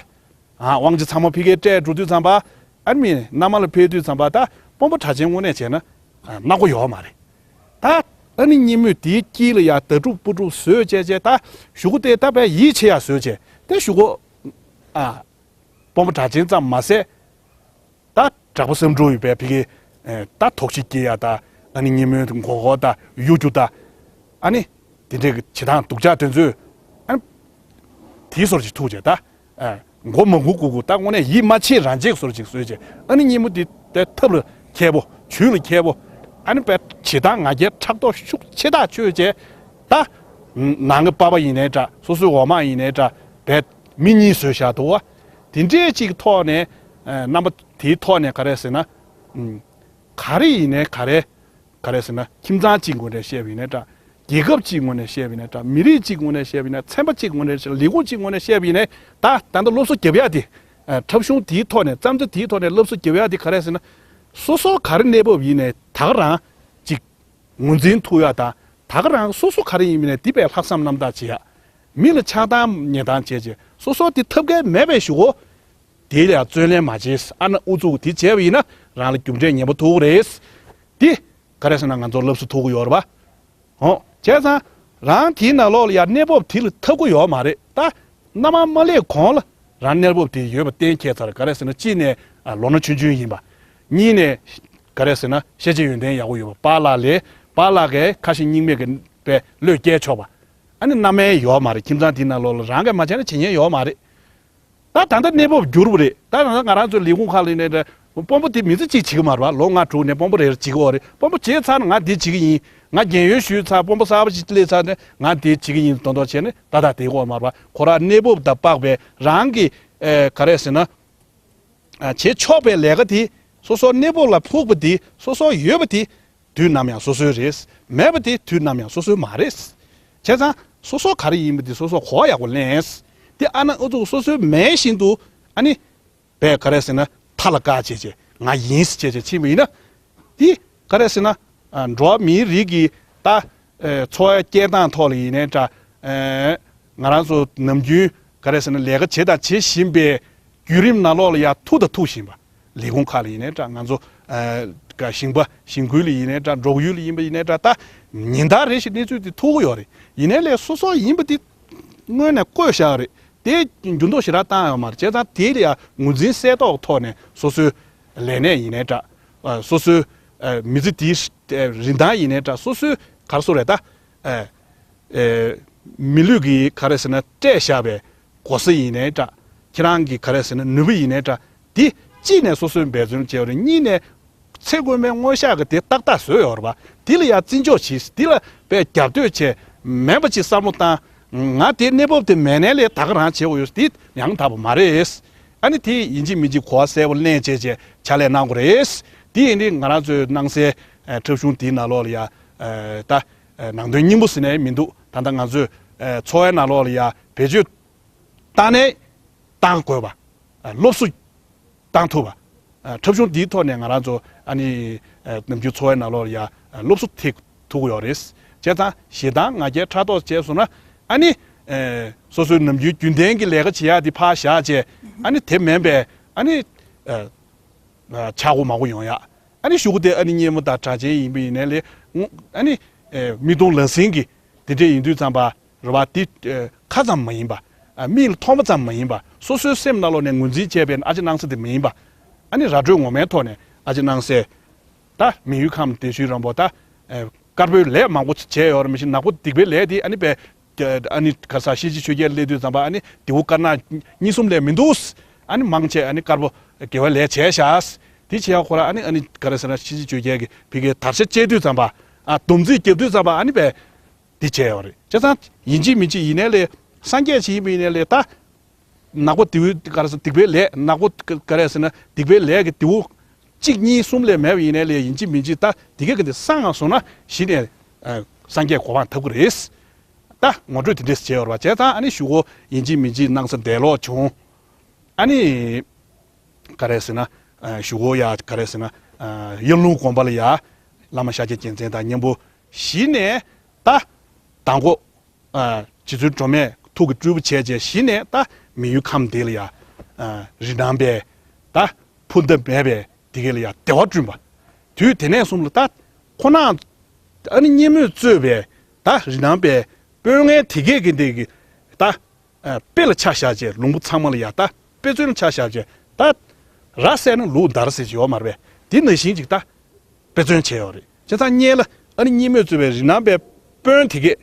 ཨ་དབང་ཆ་ཚང་མ་ཕ་གིར་སྤྲད་འགྲོ་དུས་ཙམ་པ། ཨ་ནི་མི་མནའ་མ་ལ་ཕེབས་དུས་ཙམ་པ་ད་དཔོན་པོ་གྲགས་ཅན་དངོས་གནས་བྱས་ན་ཨ་གནག་པོ་ཡོད་མ་རེད། ད་ཨ་ནི་སྙེ་མོས་དེའི་དཀྱིལ་ལ་ཡ་ད་སྒྲུབ་སྤུ་སྒྲུབ་བཟོས་བྱས་བྱས། ད་གཞུག་གུ་དེ་ད་བས་ཡིད་ཆེས་ཡག་བཟོས་བྱས་དེ་གཞུག་གུ་ཨ་དཔོན་པོ་གྲགས་ཅན་ཙམ་མ་ཟད། ད་གྲགས་པ་བསམ་འགྲུབ་ཡིན་པས་ཕ་གི་ཨེ་ད་དོགས་གཞི་སྐྱེ་ཡ་ད། ཨ་ནི་སྙེ་མོའི་མགོ་སྐོར་ད་གཡོ་སྒྱུ་ད། ཨ་ནི་དེ་འདྲའི་གི་བྱེད་སྟངས་སྡུག་ཅག་དེ་ཚོས་ཨ་ནི་དེའི་སོར་ཅིག་ཐུག་བྱས་ད། ཨེ་མགོ་མ་སྒུར་སྒུར་སྒུར་ད་དངོས་གནས་ཡིད་མ་ཆེས་རང་ཆེས་སོར་ཅིག་བཟོས་བྱས། ཨ་ནི་སྙེ་མོ་དེ་དེ་ཐབས་ལ་མཁས་པོ། ཇུས་ལ་མཁས་པོ། ཨ་ནི་དཔེ་བྱེད་སྟངས་ང་རྒྱལ་ཕྲག་དོག་ཤུགས་ཆེ་ཐག་ཆོད་བྱས། ད་ནང་གི་པ་ཕ་ཡིན་ནའི་འདྲ། སོ་སོའི་འོག་མ་ཡིན་ནའི་འདྲ། དཔེ་མི་གཉིས་བཟོས་བཞག་འདུག་བ། དེ་འདྲའི་ཅིག་ཐོག་ནས་ཨ་རྣམ་པ་དེའི་ཐོག་ནས་ག་རེ་ཟེར་ན། ཨུམ། ག་རེ་ཡིན་ནའི་ག་རེ། ག་རེ་ཟེར་ན་ཁྱིམ་ཚང་གཅིག་ངོས་ནས་བཤད་པ་ཡིན་ནའི་འདྲ། རྒྱལ་ཁབ་གཅིག་ངོས་ནས་བཤད་པ་ཡིན་ནའི་འདྲ། མི་རིགས་གཅིག་ངོས་ནས་བཤད་པ་ཡིན་ན། ཚན་པ་གཅིག་ངོས་ནས་བཤད། ལས་ཁུངས་གཅིག་ངོས་ནས་བཤད་པ་ཡིན་ནའི། ད་ད་ལྟ་སློབ་གསོ་རྒྱབ་ཡ་དེ། ཨ་འཁྲབ་གཞུང་དེའི་ཐོག་ནས། བརྩམས་ཆོས་དེའི་ཐོག་ནས་སློབ་གསོ་རྒྱབ་ཡ་དེ་ག་རེ་ཟེར་ན། སོ་སོ་ག་རེ་གནས་བབ་ཡིན་ནའི་ད་ག་རང་ཅིག་ངོས་འཛིན་ཐུབ་ཡ་དང་། ད་ག་རང་སོ་སོ་ག་རེ་ཡིན་མིན་ནས་དེ་བས་ལྷག་བསམ་རྣམ་དག་བྱེད་ཡ། མི་ལ་ཆགས་སྡང་ཉེས་སྡང་བྱས་བྱས་སོ་སོ་དེ་ཐབས་མཁས་མེད་པའི་གཞུག་གུ། དེ་ལ་བརྩོན་ལེན་མ་བྱས། ཨ་ནི་ཨུ་ཚུགས་དེ་བྱས་པ་ཡིན་ན་རང་ལ་རྒྱུ་འབྲས་ངན་པ་ཐུག་གི་རེད། དེ་ག་རེ་ཟེར་ན་ང་ཚོ་སློབ་གསོ་ཐུབ་ཀྱི་ཡོད་རེད་པ། འོ། བྱས་ཙང་རང་དེའི་ནང་ལོགས་ལ་ཡ་གནས་བབ་དེ་ལ་འཐབ་ཀྱི་ཡོད་མ་རེད་ད། མནའ་མ་མ་སླེབས་གོང་ལ་རང་གནས་བབ་དེ་ཡོད་པ་གཏན་འཁེལ་ཚར། ག་རེ་ཟེར་ན་གཅིག་ནས་ཨ་ལོ་ན་ཆུང་ཆུང་ཡིན་པ། གཉིས་ནས་ག་རེ་ཟེར་ན་ཤེས་བྱ་ཡོན་ཏན་ཡག་པོ་ཡོད་པ། པཱ་ལགས་ལས་ པཱ་ལགས་ཀྱིས་ཁ་ཞེ་གཉིས་མེད་ཀྱི་པའི་བློས་བཀལ་ཆོག་པ། ཨ་ནི་རྣམ་སྨིན་ཡོད་མ་རེད། ཁྱིམ་ཚང་དེའི་ནང་ལོགས་ལ་རང་གིས་མ་བྱས་ན་བྱེད་མཁན་ཡོད་མ་རེད། ད་ད་ལྟ་གནས་བབ་འགྱུར་བ་རེད། ད་ད་ལྟ་ང་རང་ཚོའི་ལས་ཁུངས་ཁག་ལ་ཡིན་ནའི་འདྲ། དཔོན་པོ་དེ་མི་ཚེ་གཅིག་བྱེད་ཀྱི་མ་རེད་པ། ལོ་ལྔ་དྲུག་ནས་དཔོན་པོ་རེ་རེ་བྱེད་ཀྱི་ཡོད་རེད། དཔོན་པོ་བྱས་ཚར་ན་ང་འདི་བྱེད་ཀྱི་ཡིན། ང་རྒན་ཡོལ་ཞུས་ཚར། དཔོན་པོ་གསར་པ་ཞིག་སླེབས་ཚར་ནས་ང་འདི་བྱེད་ཀྱི་ཡིན་མདོག་མདོག་བྱས་ནས་ད་ད་བསྡད་ཀྱི་ཡོད་མ་རེད་པ། ཁོ་རང་གནས་བབ་དང་དཔག་པའི་རང་གི་ཨེ་ག་རེ་ཟེར་ན། ཨ་བྱེད་ཆོག་པའི་ལས་ཀ་དེ། སོ་སོ་གནས་བབ་ལ་ཕུགས་པ་དེ། སོ་སོ་ཡོད་པ་དེ། དུས་ནམ་ཡང་སོ་སོའི་རེད། མེད་པ་དེ་དུས་ནམ་ཡང་སོ་སོའི་མ་རེད། བྱས་ཙང་སོ་སོ་ག་རེ་ཡིན་པ་དེ་སོ་སོ་གོ་བ་ཡག་པོ་ལེན། དེ་ཨ་ན་ཨུ་ཚུགས་སོ་སོའི་མེད་བཞིན་དུ་ཨ་ནི་བས་ག་རེ་ཟེར་ན། མཐའ་ལ་བཀག་བྱས་བྱས་ང་ཡིན་ཟེར་བྱས་བྱས་ཕྱིན་པ་ཡིན་ན། དེ་ག་རེ་ཟེར་ན། ཨ་འགྲོ་བ་མིའི་རིགས་ཀྱི་ད་ཨེ་འཚོ་བའི་སྐྱེལ་སྟངས་ཐོག་ལ་ཡིན་ནའི་འདྲ། ཨེ་ང་རང་ཚོ་ནམ་རྒྱུན་ག་རེ་ཟེར་ན་ལས་ཀ་བྱེད་དང་བྱེད་བཞིན་པའི་བརྒྱུད་རིམ་ནང་ལོགས་ལ་ཡང་ཐུག་དང་ཐུག་བཞིན་པ། ལས་ཁུངས་ཁག་ལ་ཡིན་ནའི་འདྲ། ང་ཚོ་ཨ་ཞིང་པ་ཞིང་ཁུལ་ལ་ཡིན་ནའི་འདྲ། འབྲོག་ཡུལ་ལ་ཡིན་པ་ཡིན་ནའི་འདྲ། ད་ཉིན་ལྟར་རེ་བཞིན་གནས་ཚུལ་དེ་ཐུག་གི་ཡོད་རེད། ཡིན་ནའི་ལས་སོ་སོ་ཡིན་པ་དེ་སྔོན་ནས་བཀོད་བཞག་རེད། དེ་འགྱུར་ལྡོག་ཞེ་དྲག་བཏང་ཡོད་མ་རེད། བྱས་ཙང་དེ་ལ་ཡང་ངོས་འཛིན་གསལ་ཐོག་ཐོག་ནས་སོ་སོའི་ལས་གནས་ཡིན་ནའི་འདྲ། ཨ་སོ་སོའི་ཨ་མི་ཚེ་དེའི་རིན་ཐང་ཡིན་ནའི་འདྲ། སོ་སོའི་ག་རེ་ཟེར་རེད་ད། ཨ་ཨེ་མི་ལུས་ཀྱི་ག་རེ་ཟེར་ན་སྤྲད་བཞག་པའི་གོ་ས་ཡིན་ནའི་འདྲ། ཁྱེད་རང་གི་ག་རེ་ཟེར་ན་ནུས་པ་ཡིན་ནའི་འདྲ། དེ་གཅིག་ནས་སོ་སོས་འབད་བརྩོན་བྱས་པ་རེད། གཉིས་ནས་ཚེ་སྔོན་མའི་མངོན་ཤག་གི་དེ་ཏག་ཏག་བཟོས་ཡོད་རེད་པ། དེ་ལ་ཡང་བརྩི་འཇོག་བྱེད། དེ་ལ་དཔེ་རྒྱབ་གཏོད་བྱས། མེད་པ་ཅིག་བསམ་བློ་བཏང་། ང་དེ་གནས་བབ་དེ་མེད་ནའི་ལས་ད་ག་རང་བྱེད་དགོས་ཡོད། དེ་ཡང་དག་པ་མ་རེད། ཨ་ནི་དེ་ཡིན་གཅིག་མིན་གཅིག་གོ་བ་གསལ་པོ་ལེན་བྱས་བྱས་ཕྱག་ལས་གནང་དགོས་རེད། དེ་ཡིན་དུས་ང་རང་ཚོའི་སྣང་གསལ་ཨ་འཁྲབ་གཞུང་དེའི་ནང་ལོགས་ལ་ཡ་ཨ་ད་ཨ་ནང་དོན་སྙིང་པོ་ཟེར་ནའི་མི་འདུག་ད་ལྟ་ང་ཚོའི་ཨ་འཚོ་བའི་ནང་ལོགས་ལ་ཡ་བེད་སྤྱོད་བཏང་ནའི་བཏང་དགོས་པ། ཨ་སློབ་གསོ་བཏང་ཐུབ་པ། ཨ་འཁྲབ་གཞུང་འདིའི་ཐོག་ནས་ང་རང་ཚོ་ཨ་ནི་ཨ་ནམ་རྒྱུན་འཚོ་བའི་ནང་ལོགས་ལ་ཡ་ཨ་སློབ་གསོ་ཐེབས་ཐུབ་ཀྱི་ཡོད་རེད། བྱས་ཙང་ཞེ་སྡང་ང་རྒྱལ་ཕྲག་དོག་བྱས་སོང་ན་ཨ་ནི་ཨ་སོ་སོའི་ནམ་རྒྱུན་རྒྱུན་ལྡན་གྱི་ལས་ཀ་བྱེད་ཡག་འདི་ཕར་བཞག་བྱས། ཨ་ནི་དེ་མིན་པའི་ཨ་ནི་ཨ་ཨ་ཆག་སྒོ་མང་པོ་ཡོང་ཡག་ཨ་ནི་གཞུག་གུ་དེ་ཨ་ནི་སྙན་མོ་དང་གྲགས་ཅན་ཡིན་པ་ཡིན་ནའི་ལས་ཨ་ནི་ཨ་མིག་མཐོང་ལག་ཟིན་གྱི་དེ་འདྲས་ཡིན་དུས་ཙམ་པ། རེད་བ། དེ་ཨ་ཁ་ཙམ་མ་ཡིན་པ། ཨ་མིག་ལ་མཐོང་བ་ཙམ་མ་ཡིན་པ། སོ་སོའི་སེམས་ནང་ལོགས་ནས་ངོས་འཛིན་བྱས་པའི་ཨ་ཅེ་སྣང་ས་དེ་མ་ཡིན་པ། ཨ་ནི་ར་སྤྲོད་ངོ་མའི་ཐོག་ནས་ཨ་ཅེ་སྣང་ས། ད་མི་ཡུལ་ཁམས་བདེ་ཤོས་རང་པོ་ད། ཨ་དཀར་པོའི་ལས་མང་པོ་བྱས་ཡོད་རེད། མི་ཤེས། ནག་པོ་སྡིག་པའི་ལས་དེ་ཨ་ནི་པས། ཨ་ནི་ག་ས་ཤེས་བྱའི་ཆོས་རྒྱལ་སླེབས་དུས་ཙམ་པ་ཨ་ནི་དེའུ་དཀར་ནག་གཉིས་གསུམ་ལས་མི་འདུག་ཨ་ནི་མང་ཆེ་ཨ་ནི་དཀར་པོ་དགེ་བའི་ལས་བྱས་ཤག་དེ་བྱས་ཡག་ཁོ་ར་ཨ་ནི་ཨ་ནི་ག་རེ་ཟེར་ན་ཤེས་བྱའི་ཆོས་རྒྱལ་གྱི་ཕ་གིའི་དར་ཆ་བཅད་དུས་ཙམ་པ། ཨ་སྡོམ་རྩིས་རྒྱབ་དུས་ཙམ་པ་ཨ་ནི་པས། འདི་བྱས་ཡོད་རེད། བྱས་ཙང་ཡིན་གཅིག་མིན་གཅིག་ཡིན་ནའི་ལས་སངས་རྒྱས་ཅིག་ཡིན་པ་ཡིན་ནའི་ལས་ད། ནག་པོ་དེའུ་ག་རེ་ཟེར་སྡིག་པའི་ལས། ནག་པོ་ག་རེ་ཟེར་ན་སྡིག་པའི་ལས་ཀྱི་དེའུ་གཅིག་གཉིས་གསུམ་ལས་མེད་པ་ཡིན་ནའི་ལས་ཡིན་གཅིག་མིན་གཅིག་ད་དེ་ག་གི་འདི་སངས་ང་སོང་ན་གཞི་ནས་ཨ་སངས་རྒྱས་གོ་འཕང་ཐོབ་ཀྱི་རེད། ད་ངོ་སྤྲོད་དེ་འདྲས་བྱས་ཡོད་རེད་པ། བྱས་ཙང་ཨ་ནི་གཞུག་གུ་ཡིན་གཅིག་མིན་གཅིག་སྣང་ས་འདས་ལོག་བྱུང་། ཨ་ནི་ག་རེ་ཟེར་ན་ཨ་གཞུག་གུ་ཡ་ག་རེ་ཟེར་ན་ཨ་ཡར་ཀླུང་དགོན་པ་ལ་ཡ་བླ་མ་ཤཱཀྱ་རྒྱལ་མཚན་དང་མཉམ་པོ་གཞི་ནས་ད་དང་པོ། ཨ་རྗེ་བཙུན་སྒྲོལ་མས་ཐུགས་ཀྱི་སྤྲུལ་པ་བྱས་བྱས་གཞི་ནས་ད་མི་ཡུལ་ཁམས་འདི་ལ་ཡ་ཨ་རིན་ཐང་པའི་ད་འཕུར་མདའ་མེད་པའི་དེ་ག་ལ་ཡ་བདེ་བ་བསྐྲུན་པ། དུས་དེ་ནས་བཟུང་ལ་ད་ཁོ་ན་ཨ་ནི་སྙན་མོས་གཙོས་པའི་ད་རིན་ཐང་པའི་དཔོན་ངན་དེ་གས་ཀྱི་འདི་གི་ད་ཨ་དཔེ་ལ་ཆ་བཞག་བྱས། ལུང་པ་ཚང་མ་ལ་ཡ་ད་དཔེ་མཚོན་ལ་ཆ་བཞག་བྱས། ད་ར་བསད་ན་ལུག་འདར་ཟེར་གྱི་ཡོད་མ་རེད་པས། དེ་ནང་བཞིན་ཅིག་ད་དཔེ་མཚོན་བྱས་ཡོད་རེད། བྱས་ཙང་སྔོན་ལ་ཨ་ནི་སྙན་མོས་གཙོས་པའི་རིན་ཐང་པའི་དཔོན་དེ་གས་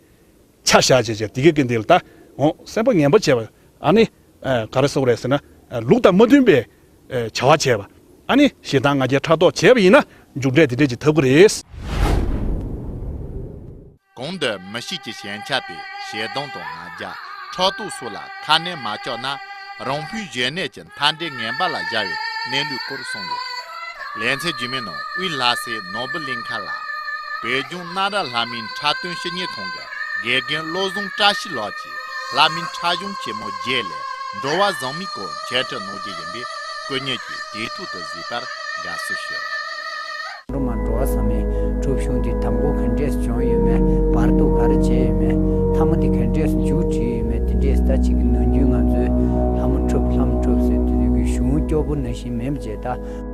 ཆ་བཞག་བྱས་བྱས། དེ་གས་ཀྱི་འདི་ལ་ད་འོ་སེམས་པ་ངན་པ་བྱས་པ། ཨ་ནི་ཨ་ག་རེ་ཟེར་དགོས་རེད་ཟེར་ན་ཨ་ལུགས་དང་མ་མཐུན་པའི་ཨ་བྱ་བ་བྱས་པ། ཨ་ནི་ཞེ་སྡང་ང་རྒྱལ་ཕྲག་དོག་བྱས་པ་ཡིན་ན་མཇུག་འབྲས་དེ་འདྲས་ཅིག་ཐོབ་ཀྱི་རེད། གོང་དུ་མི་གཤིས་ཀྱི་ཞན་ཆ་སྟེ་ཞེ་སྡང་དང་ང་རྒྱལ་ཕྲག་དོག་སོགས་ལ་ཁ་གནོན་མ་བཅག་ན་རང་ཕུང་གཞན་གནོད་ཀྱི་མཐའ་འབྲས་ངན་པ་ལ་སྦྱར་བའི་གནས་ལུགས་སྐོར་གསུངས་ཡོད། ལེ་ཚན་རྗེས་མའི་ནང་དབུས་ལྷ་སའི་ནོར་བུ་གླིང་ཁ་ལ་བོད་ལྗོངས་གནའ་རབས་ལྷ་མིའི་འཁྲབ་སྟོན་ཞིབ་གཉེར་ཁང་གི་དགེ་རྒན་བློ་བཟང་བཀྲ་ཤིས་ལགས་ཀྱིས་ལྷ་མིའི་འཁྲབ་གཞུང་ཆེན་མོ་བརྒྱད་ལས་འགྲོ་བ་ཟག་མེད་སྐོར་འཆད་ཁྲིད་གནང་རྒྱུ་ཡིན་པས་སྐུ་ཉིད་ཀྱིས་དུས་ཐོག་ཏུ་གཟིགས་པར་དགའ་བསུ་ཞུ། འགྲོ་མ་འགྲོ་བ་ཟག་མེད་འཁྲབ་གཞུང་དེ་དང་པོ་ག་འདྲས་བྱུང་ཡོད་མེད། བར་དུ་ག་རེ་བྱས་ཡོད་མེད། ཐ་མ་དེ་ག་འདྲས་མཇུག་སྒྲིལ་ཡོད་མེད། དེ་འདྲས་ད་ཅིག་གི་ནམ་རྒྱུན་ང་ཚོས་ལྷ་མོ་འཁྲབ་ལྷ་མོ་འཁྲབ་ཟེར་དུས་དེ་གི་གཞུང་སྐྱོ་པོ་ནང་བཞིན་མིན་པ་བྱས། ད་